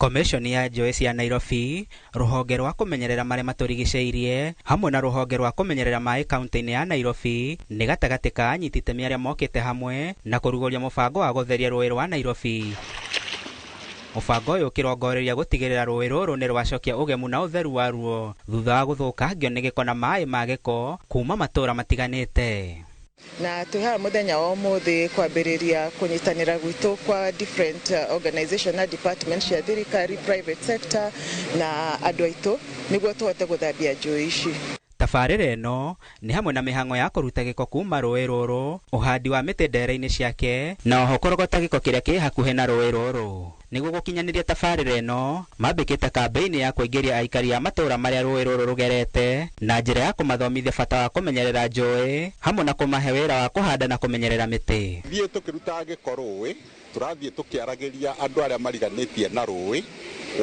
Komishoni ya njũĩ cia Nairobi, rũhonge rwa kũmenyerera marĩa matũrigicĩirie hamwe na rũhonge rwa kũmenyerera maĩ kaunti-inĩ ya Nairobi nĩ gatagatĩ ka anyiti itemi arĩa mokĩte hamwe na kũrugũria mũbango wa gũtheria rũĩ rwa Nairobi. Mũbango ũyũ ũkĩrongoreria gũtigĩrĩra rũĩ rũrũ nĩ rwacokia ũgemu na ũtheru waruo thutha wa gũthũkangio nĩ gĩko na maĩ ma gĩko kuma matũũra matiganĩte. Na twĩ haha mũthenya wa ũmũthĩ kwambĩrĩria kũnyitanĩra gwitũ kwa different organization na department cia thirikari, private sector na andũ aitũ nĩguo tũhote gũthambia njũĩ ici. Tabarĩra ĩno nĩ hamwe na mĩhang'o ya kũruta gĩko kuma rũĩ rũrũ, ũhandi wa mĩtĩ ndere-inĩ ciake na oho kũrogota gĩko kĩrĩa kĩ hakuhĩ na rũĩ rũrũ. Nĩguo gũkinyanĩria tabarĩra ĩno, mambĩkĩte kambĩini ya kũingĩria aikari a matũũra marĩa rũĩ rũrũ rũgerete na njĩra ya kũmathomithia bata wa kũmenyerera njũĩ hamwe na kũmahe wĩra wa kũhanda na kũmenyerera mĩtĩ. Thiĩ tũkĩrutaga gĩko rũĩ, tũrathiĩ tũkĩaragĩria andũ arĩa mariganĩtie na rũĩ.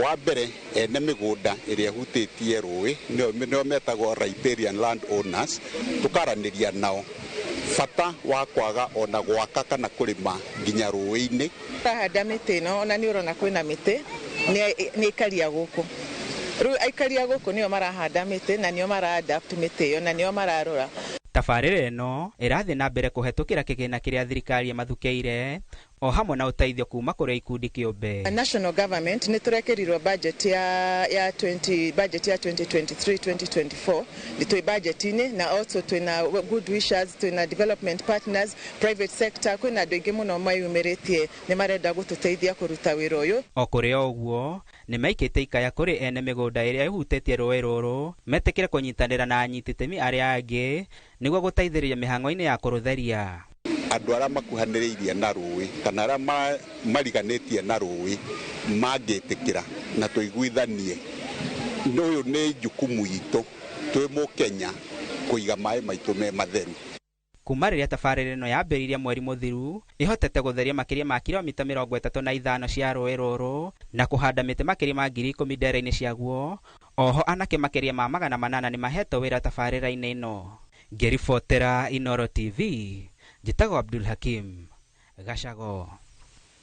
Wa mbere, ene mĩgũnda ĩrĩa ĩhutĩtie rũĩ nĩo metagwo riparian land owners, tũkaranĩria nao bata wa kwaga ona gwaka kana kũrĩma nginya rũĩ-inĩ. Tũrahanda mĩtĩ ĩno, ona nĩ ũrona kwĩna mĩtĩ, nĩ aikari a gũkũ. Rĩu aikari a gũkũ nĩo marahanda mĩtĩ na nĩo mara adapt mĩtĩ ĩyo na nĩo mararora. Tabarĩra ĩno ĩrathiĩ na mbere kũhetũkĩra kĩgĩna kĩrĩa thirikari ĩmathukĩire o hamwe na ũteithio kuma kũrĩ ikundi kĩũmbe. National government nĩ tũrekĩrirwo budget ya 20 budget ya 2023 2024, nĩ twĩ budget-inĩ, na also twĩna good wishers, twĩna development partners, private sector, kwĩna andũ aingĩ mũno mayumĩrĩtie nĩ marenda gũtũteithia kũruta wĩra ũyũ. O kũrĩ o ũguo, nĩ maikĩte ikaya kũrĩ ene mĩgũnda ĩrĩa ĩhutĩtie rũĩ rũrũ metĩkĩre kũnyitanĩra na anyiti itemi arĩa angĩ nĩguo gũteithĩrĩria mĩhang'o-inĩ ya kũrũtheria. Andũ arĩa makuhanĩrĩirie na rũĩ kana arĩa mariganĩtie na rũĩ mangĩtĩkĩra na tũiguithanie, ũyũ nĩ jukumu itũ twĩ mũkenya kũiga maĩ maitũ me matheru. Kuma rĩrĩa tabarĩra ĩno yambĩrĩirie mweri mũthiru, ĩhotete gũtheria makĩria ma kilomita 35 cia rũĩ rũrũ na kũhanda mĩtĩ makĩria ma 10,000 ndere-inĩ ciaguo. Oho anake makĩria ma 800 nĩ mahetwo wĩra tabarĩra-inĩ ĩno. Ngĩribotera Inooro TV, njĩtagwo Abdul Hakim Gacago.